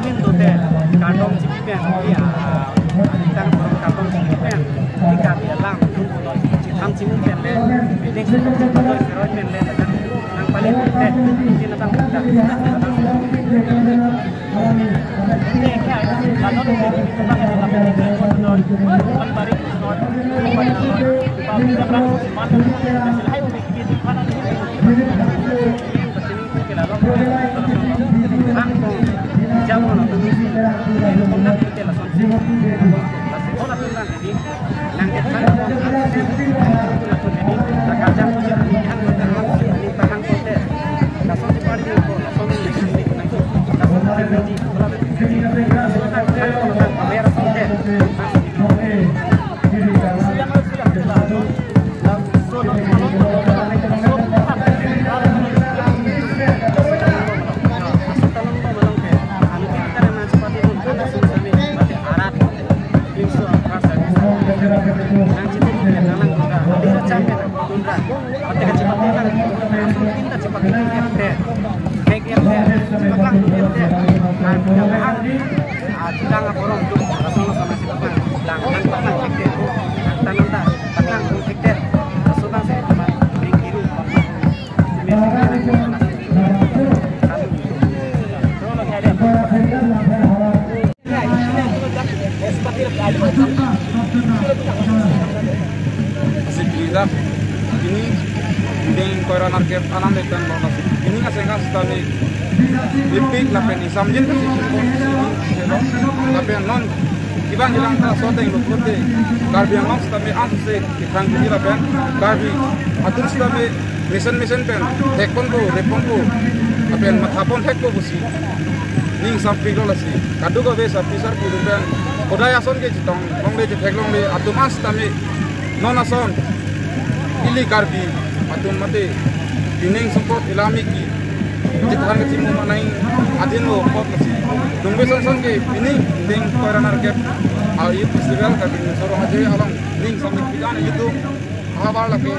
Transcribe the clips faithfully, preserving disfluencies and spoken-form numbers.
Amin dote, kardom chipi pen, ya, atang kardom chipi pen, di kami alam, dun pulo, chitham chimu pen le, bidek si dun pulo, seroi pen le, nang paling dote, di natang pulo. Pini deng koira narkep anam letan lo nasi. Pini asengkan sitame ipik lapen isamjin kasi sungkon sini selo. Lapen non kibang hilang ta soteng lo pute. Karbi Anglong sitame anse kithang gini lapen Karbi atum sitame mesen mesen pen thekponpo, repponpo, lapen mathapon thekpo pusi ning sampik lo lasi. Kadokave sarpi sarpo atum pen kodai ason ke chetong longle, chetheklongle, atum an sitame non ason ili Karbi atum mate pining sumpot ilamiki chethan kachimo manai adin lo pot lasi. Dungbe son son ke pining deng koira narkep a-youth festival Karbi Anglong Sorong Aje along ning sampik pidan YouTube ahavar lake.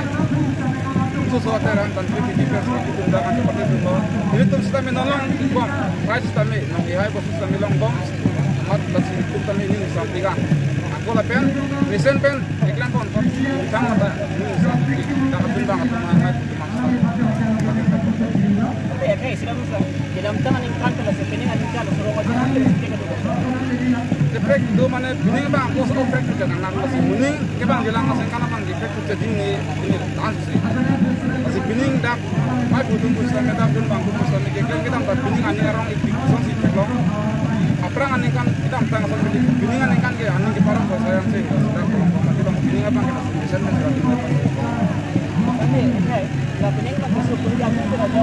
Suso ate ran tan P P T P S P tum dak an pake tum lo. Ilitum sitame non longbom, prize sitame nong ihai bo sitame longbom. Amat lasi tum tame ning sampik an. Ako lapen mesen pen iklang pon pon tang mata ning sampik. Dak atum bang atum amat tum maksa. Oke, oke, silakan, sir. Kedamtang aningkan ke lasi pining aningkan lo Sorong Aje. Kaprek do mane pining bang ko so kaprek ke nang nang lasi muning kibang jilang asengkan abang kaprek ke ding ni ini tan si. Lasi pining dak mai putung pusitame dak dun bang pusitame ke kidam ta pining aning arong ipik son si theklong. Aphrang aningkan kidamtang son pining aningkan ke aning ke parong ko sayang si. Dak pining abang ke lasi mesen mesen. Kami, okay. La pining bang ko so pun dia pun ada.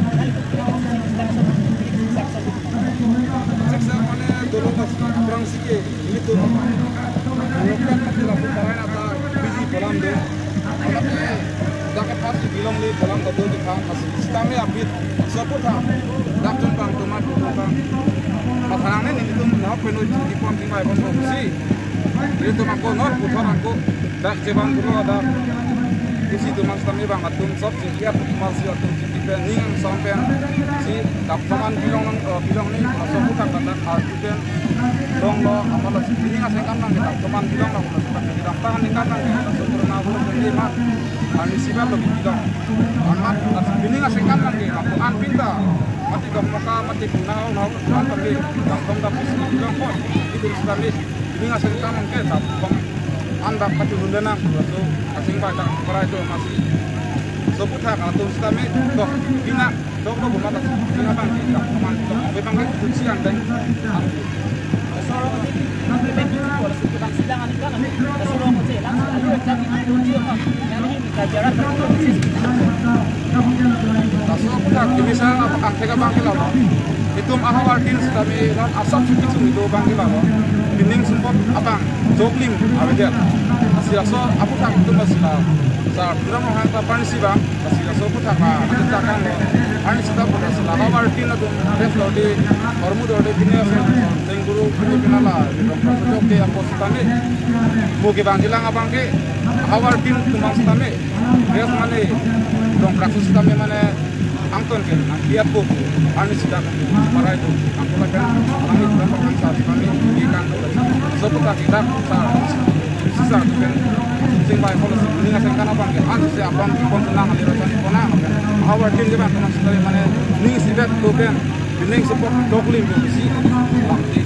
Siksa mane dolo ta aphrang si ke ilitum. Lokat mati lapu parai nata bidi bolam do. Dak ke pasti bilong le bolam do di khan masih sitame apit. Sopu tha. Dak jon bang tumat tumat bang. Mathanang ne nelitum na penu di pon tingbai pon ko si. Ilitum ako non puthot ako. Dak jebang pulo dak. Isi tumat sitame bang atum sop si ya tumat si atum si pen ning sampen si dak saman bilong nang, eh, bilong ni aso puthak dak dak arju pen dong lo amat lasi pining asengkan nang kita teman bilang lo kita sedang tangan ningkan nang kita sempurna bulu sendiri mat. Ani sibat lo kita amat lasi pining asengkan nang kita ko an pinta mati dong moka mati puna hau hau an tapi dong dong dong isi bilang pon itu sekali pining asengkan nang kita dong an dak mati bunda nang itu asing baca para itu masih soputhak atau sekali dong bina Dok dok bumat lasi, sing abang kita, teman kita, abang kita kunci yang dan. Sorong, kita itu kalau sedang sidang aningkan, sorong aja, langsung aja jadi kunci apa? Yang ini kita jarak terus. Laso aputhak, misal apa kangthek abang ke lalo. Itum ahavar tin sitame non asap suki sung itu abang ke lalo. Pining sumpot abang, jokling, abedet. Lasi laso aputhak itum masila. Sa, pura mohang ta pan si bang. Lasi laso aputhak ma, adi takang lo. Ani sita puta sila, havar tin atum, res lo di, hormu dor di, pine aso, tengguru, pine pinala, dong prasojok ke, apo sitame, mo ke bang jilang abang ke, havar tin atum bang sitame, res mane, dong praso sitame mane, angton ke, ang kiat po, ani sita, parai tu, ang pola kan, ang itu kan, ang sa, sitame, di kan, so aputhak kita, sa, Sisa pen sing bai holo si ning asengkan abang ke an si abang pon senang ali rasa ni pona. Havar tin ke bang teman sekali mane ning sibat tu pen ning support doklim tu si bang di.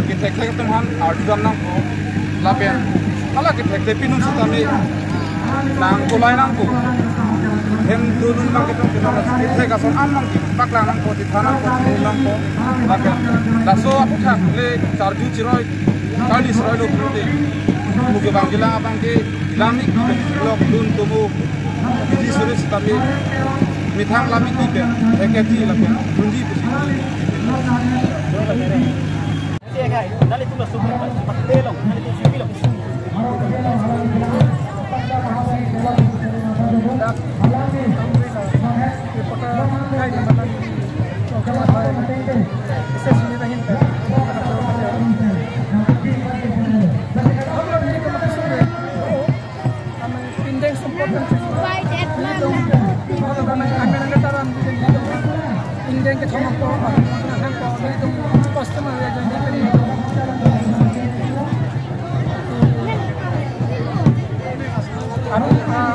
Kita thek thek teman arju dam nang lapen hala kethek thek pinung sitame nang kolai nangpo. Hem dunun bang ketong pinung kethek ason an nang kepaklang nangpo, titha nangpo, titha nangpo. Lapen laso aputhak le charju chiroi, kali chiroi lo pute. Muke bang jilang abang ke lamik lok dun tumu. Bidi suri sitame methang lamik ipen, heketi lapen dunji pusi. Pindeng sumpot kan sih. Fight at night. Pindeng pindeng ke thong ko, hang ko, ini tuh customer ya jadi pindeng. Aru, ah,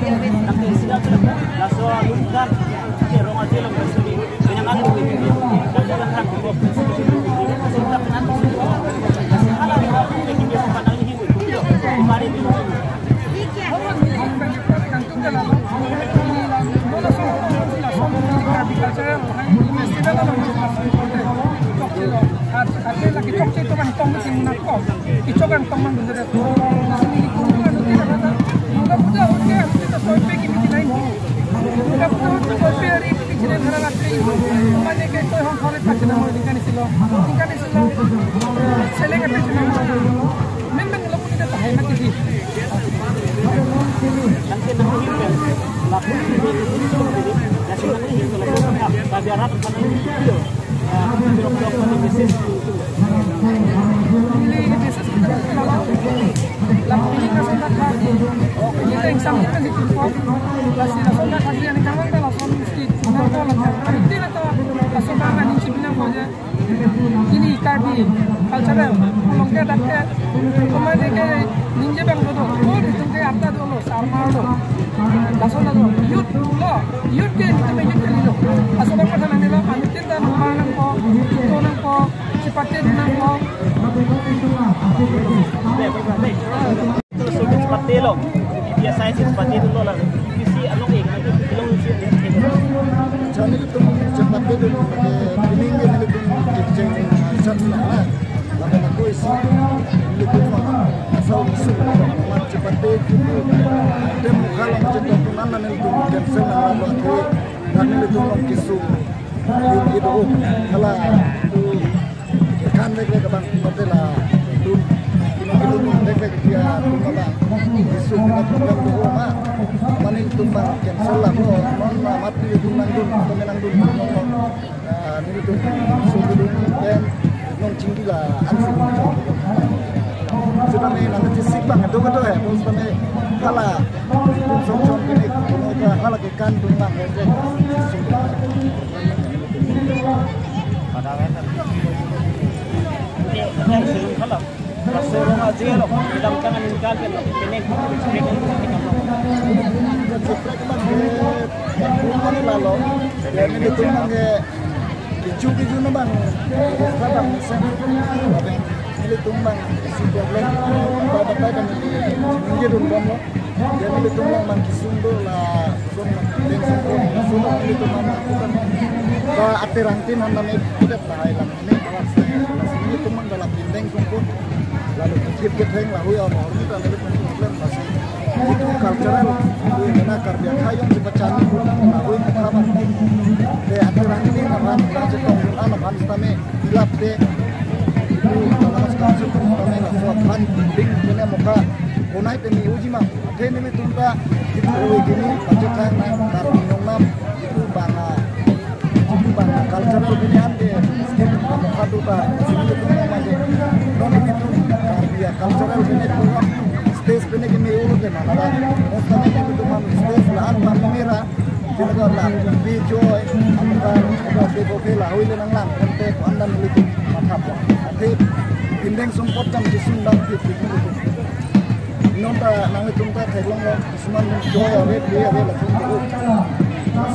Festival along chokche lo. At, at lagi chokche atum an tong sing nangkok. Ichok an tong mang dun dere. Lasi nelitum anu ke kata, Durga Puja ahut ke anu ke ta soi pe kimi chinai. Durga Puja ahut ke soi pe ari kimi chinai, dhara rakri. Mane ke toi hong thore pa chinai mo, ningkan isi lo. Ningkan isi lo. Seleng ape chinai mo. Men men lo puni ta tahai mati di. Neli bises kita lalu. Lalu ini kasih tak. Ini yang sama kan di Tumpok. Lasi lason dak kasih yang kawan kan lason mesti. Nah, kalau lason itu atau lason mana ni sih bilang aja. Ini Karbi cultural. Kalau ke dak ke, kemana ke ninja bang dulu. Oh, itu ke apa dulu, sama dulu. Lason dulu. Youth lo, youth ke ini ke youth ke lo. Asal bang mana ni lo, anu kita nang nangkok, itu nangkok, chepate nangkok. Chepate lo, biasa sih chepate lo lah. Isi along ek, along isi. Chani itu chepate lo, ini ini itu kecil, satu lah. Lapen ako isi nelitum asau kesung amat chepate kipu. Tem mukha along chetok atum an nelitum cancel nang lapu athe, nelitum along kesung. Yung itu, oh, hala, tu, kan vek vek abang, mate la, tu, ini itu vek vek dia, tu, abang, kesung kita program tu, oh, ma. Mane nelitum abang cancel lah, oh, non la, mati nelitum nangdun, kami nangdun, non, non. Ah, nelitum sungkudun pen nong chingki la ansi. Sitame nang chisik bang do do he, bos tame hala nelitum song song kini, hala ke kan dun bang he. Pada kan. Ini, ini sih, hala. Laso rong aje lo, kedamtang aningkan pen lo, penang, penang, penang lo. Jeprek abang ke, abang ke lalo, ya, nelitum abang ke, kiju kiju no abang, sa abang, sa, abang, nelitum abang, isi problem, apa, apa, kan, ningje dun bom lo. Ya, nelitum abang, abang, kesung do la, sung, deng sung, sung, nelitum abang, kita, ba, aterang tin, han, nami, kita, tahai lang. Ini alas, alas ini tumang dalam binteng kumpul. Lalu kecil ketheng lah, ya, mau ini kan ada problem masih. Itu cultural, itu Karbi akhei along kepachini pulang lahui mokha abang. Te aterang ini aphan, chetong an aphan sitame pilap te. Itu dalam sekam sukun sitame laso aphan ding pene mokha. Bonai te me-oji ma. Athe nelitum ta itu hui gini pachethang nang Karbi Anglong nam itu bang, ah, itu bang cultural pene an ke state bang khatu ta sini itu nama je. Non itu Karbi cultural pene program stage pene ke me-olo te mana ta. Stage pene itu man stage la-an ta mera. Jinaga la bijoy, amka, amka, ko ke lahui le nanglang, konte ko andan nelitum mathap. Athe pindeng sumpot kam kisung dam phit phit nelitum. Non ta nanglitum ta theklonglo, kisuman joy ave, play ave, lason ke.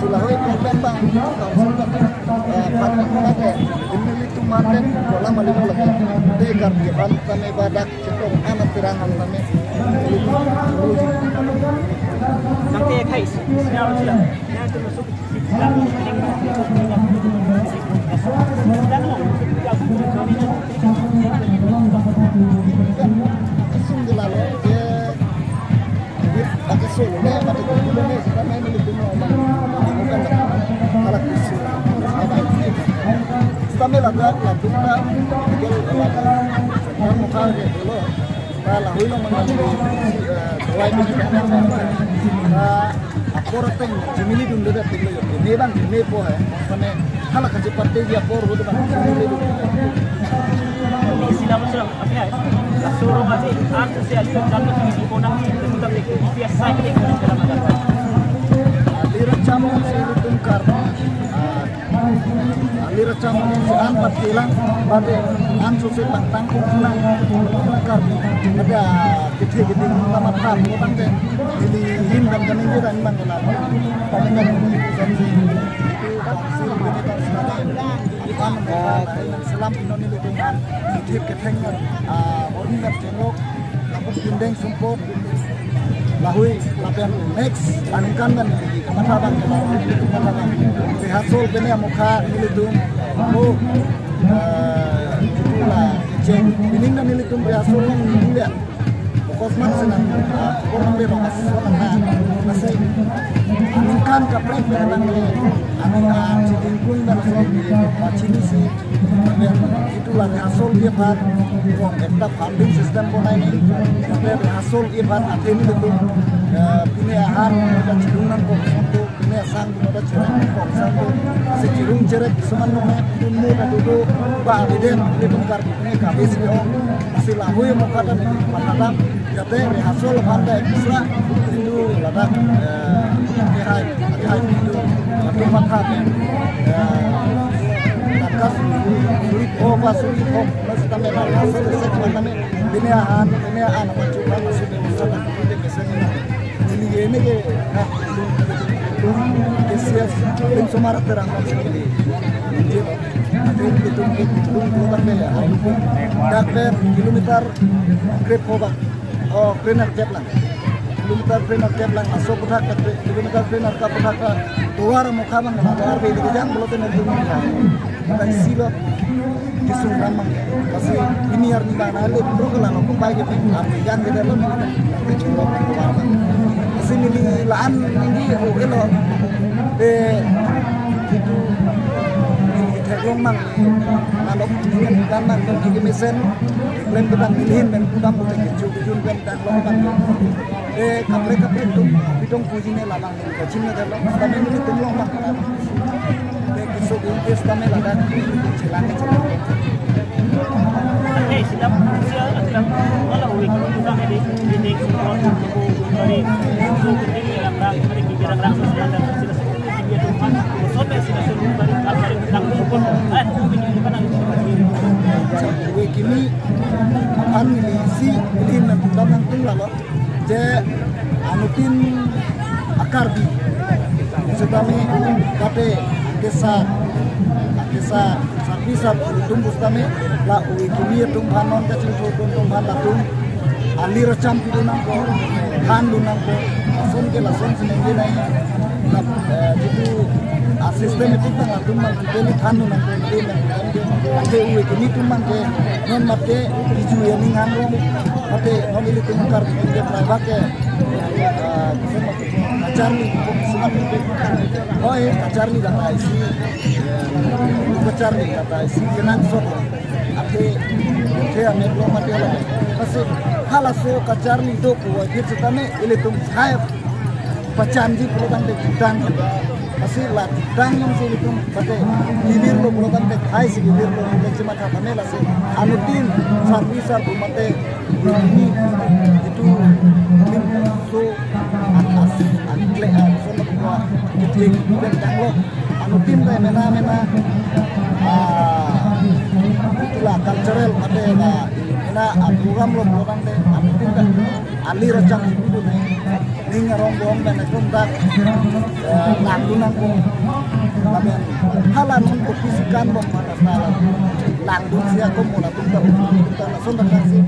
Si lahui problem bang, council ta, eh, phat ta ke, nelitum manten, kolam alimo lagi. Te Karbi aphan tame badak, chetong an aterang an tame. Nang te khai, sinar sila. Sung de lalo, ye, ye, ake solo ne, mate kulo ne, sitame nelitum lo, bukan halak isu. Sitame ladak, ladak, ladak, ladak, ladak, ladak, ladak, ladak, ladak, lahui along mang, eh, dawai pini, eh, apor ateng jimili dunde ateng lo yo. Ini bang, ini po hai. Mane hala kache patte di apor ho bang jimili dun. Ini sila macam apa ya? Solo masih artu si alir jam tu di konang di tempat di biasa ini dalam agama. Alir jam si tungkar. Ah, alir jam si an pat kelang, bade an sose tangtang kung nang, kar, ada kethe kethe nama tham ko tangte, ili hin dan kaning ke dan mang kena, paling kan ini pusan si, itu bang si ini bang si ini, itu an, ah, selam inoni lutung an, kethe ketheng an, ah, orang nggak jenguk, lapus pindeng sumput, lahui lapen next aningkan dan kamatha abang, kamatha abang. Rehearsal pene amokha nelitum, oh, eh, itu la kecheng. Pining dan nelitum rehearsal nang nelitum ya. Fokus man senang, eh, fokus pe fokus senang na. Masih aningkan kaprek dan nang, aningkan si tingkung dan so, pachini si. Itu la rehearsal dia phat, kong ekta funding system bonai ni, rehearsal dia phat athe nelitum, eh, pine ahar, kita chirung nangkok sangko, pine asang, kita chirung nangkok sangko, si chirung cherek seman nong, pun mo ta dudu, ba abiden, nelitum kar, pine kabis ni ong, si lahui mo kata ni, matatam, Jate rehearsal aphan ta extra itu ladak, eh, kehai, kehai itu, itu matha, eh, ladak suri, suri pho ba suri pho, mas tame rehearsal set tame, pine ahan, pine ahan apa chupa masuk di masa tak itu mesen ini. Ini ini ke, nah, ke sias, tim somar terang kan sendiri. Jadi, ada itu, itu, itu, itu, itu, ya, dak pen kilometer krep pho bang. Oh, krep nerkep lang. Kilometer krep nerkep lang. Aso puthak ke, kilometer krep nerkep puthak ke. Tovar mokha bang, tovar pe di jang, bolote nerkep bang. Kita isi lo. Kisung ramang. Kasi ini arni bang, ale bro ke lalo, kumpai ke ping, arni jang ke dalam. Kasi ini la-an ini, oh, elo. Eh, itu, ini theklong mang. Lalo, ini kan mang, ini mesen. Klem kita pilihin, dan kudam, kita keju, keju, dan theklong mang. Eh, kaprek kaprek tum, pitong puji ne labang ne kachin ne dalo, tapi ini tum long bang. Eh, kisok ini tes kami ladak, chelang chelang. Eh, sedang usia adalah malah uwi kita ini ini semua dari so penting yang rang dari kita rang sesuatu dan sila sila sila sila sila sila. Eh, ini bukan ada. Uwi kini aphan neli isi, neli nangtum nangtum lalo. Je anuttin a-Karbi setame kate akesa, akesa, sapi sap tum bus tame la uwi kimi atum aphan non kachingthur atum aphan latum alir acham pidu nangkok, than dun nangkok, lason ke lason si nangji nai. Lap, eh, jitu a-system itu tang atum nang kipeli than dun nangkok, nangkok, nangkok. Ante uwi kimi atum nangkok, non mate iju ya ning hang rong, mate non ilitum Karbi ke private ke, eh, bisa mate Kacharli kok sumat. Oi, kacharli kata isi. Kacharli kata isi kenangsot. Athe, athe amek lo mati lo. Lasi halaso kacharli do pu akhir setame ilitum hai pachanji pulo tangte jutang. Lasi la jutang jongsi ilitum pate bibir lo pulo tangte hai si bibir lo pulo chematha tame lasi anuttin sarpi sarpo mate ini itu limso atas ankle ason lo pulo kiting bentang lo anuttin ta mena mena ah itulah cultural mate la mena ah program lo pulo tangte anuttin ta ali rachang ibu tu nai ning arong bong dan atum dak eh, langdun nangkok. Lapen hala non kopisi kanbom mata sala langdun si akomo latum ta lason ta si